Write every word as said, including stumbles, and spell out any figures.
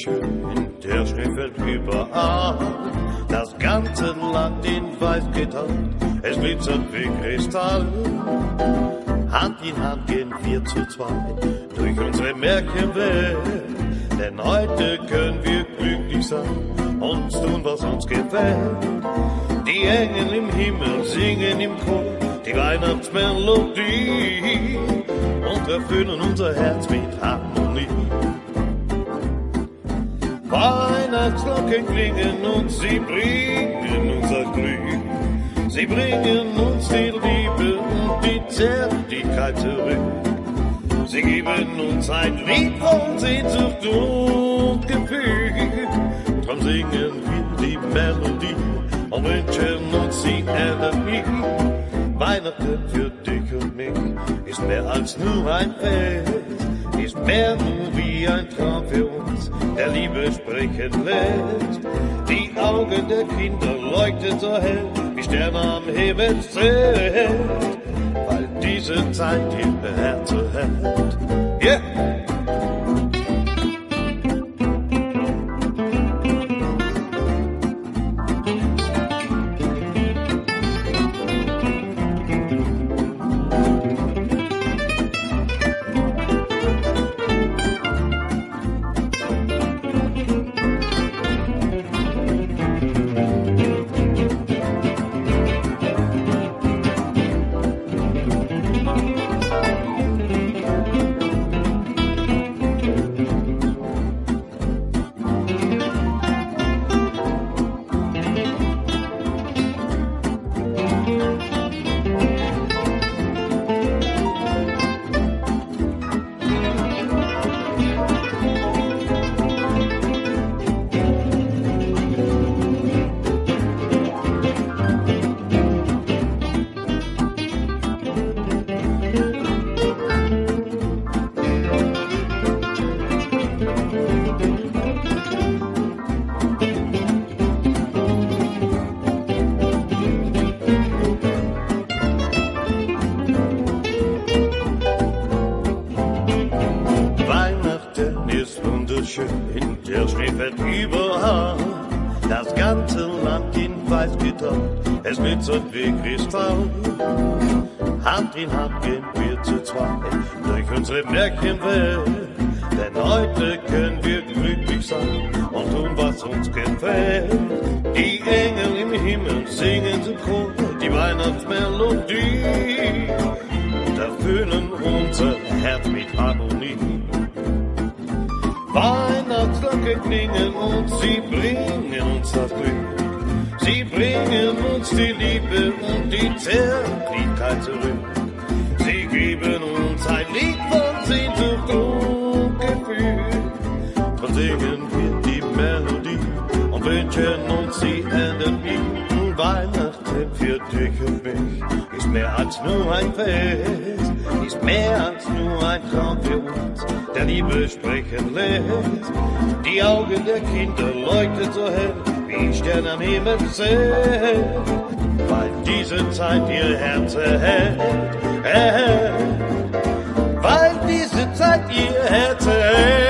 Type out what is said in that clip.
Der Schnee fällt überall, das ganze Land in Weiß getaucht, es glitzert wie Kristall. Hand in Hand gehen wir zu zweit durch unsere Märchenwelt, denn heute können wir glücklich sein und tun, was uns gefällt. Die Engel im Himmel singen im Chor die Weihnachtsmelodie und erfüllen unser Herz mit Harmonie. Weihnachtsglocken klingen und sie bringen uns das Glück. Sie bringen uns die Liebe und die Zärtlichkeit zurück. Sie geben uns ein Lied voll Sehnsucht und Gefühl. Drum singen wir die Melodie und wünschen uns sie ewig. Weihnachten für dich und mich ist mehr als nur ein Fest, ist mehr nur wie ein Traum für uns, der Liebe sprechen lässt. Die Augen der Kinder leuchten so hell wie Sterne am Himmelszelt, weil diese Zeit ihr Herz erhält. Yeah! Weihnachten ist wunderschön, der Schnee fällt überall. Das ganze Land in Weiß getaucht, es glitzert wie Kristall. Hand in Hand gehen wir zu zweit durch unsere Märchenwelt. Denn heute können wir glücklich sein und tun, was uns gefällt. Die Engel im Himmel singen im Chor die Weihnachtsmelodie und erfüllen unser Herz mit Harmonie. Weihnachtsglocken klingen und sie bringen uns das Glück. Sie bringen uns die Liebe und die Zärtlichkeit zurück. Sie geben uns ein Lied voll Sehnsucht und Gefühl. Drum singen wir die Melodie und wünschen uns sie ewig. Weihnachten für dich und mich ist mehr als nur ein Fest, ist mehr als nur ein Traum für uns, der Liebe sprechen lässt. Die Augen der Kinder leuchten so hell wie Sterne am Himmelszelt, weil diese Zeit ihr Herz erhält, erhält, weil diese Zeit ihr Herz erhält.